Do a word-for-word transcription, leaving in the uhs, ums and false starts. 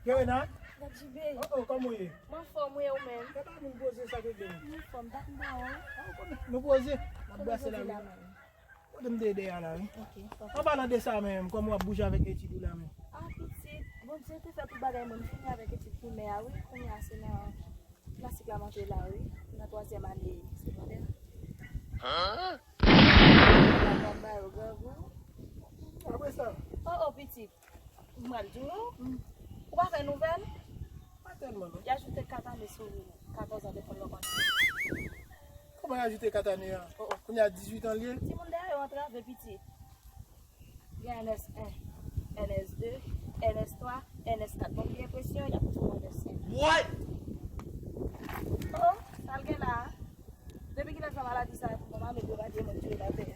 Kerena? Gad Jibe. Oh, oh, kòman w ye? M anfòm, wi, ou menm? Epa nou poze sa ke gen. M anfòm, dat m pa wè w. Nou poze, n ap brase la. Kote m te dèyè la, wi. Ok. An palan de sa menm, kòman w ap bouje avèk etid ou la menm? Ah, pitit, Bondye te fè tout bagay, mwen fini avèk etid primè a, wi. Kounye a se nan klasik la m antre la, wi. Nan twazyèm ane segondè. Hah? Apre sa? Oh, oh, pitit. M pral di w, ou pa fè nouvèl? Pa tèlman, non. Y ajoute kat ane sou katòz an de fò l konn. Kòman y ajoute kat ane a? Oh, oh. Kounye a dizuit an l ye? Timoun dèyè yo antrave pitit. Gen N S en, N S de, N S twa, N S kat. Bon, m gen enpresyon y ap fout ou N S senk. What? Oh, sa l gen la a? Depi kilè sa maladi sa ap fè mal, epi yo pa di moun ki nan tè.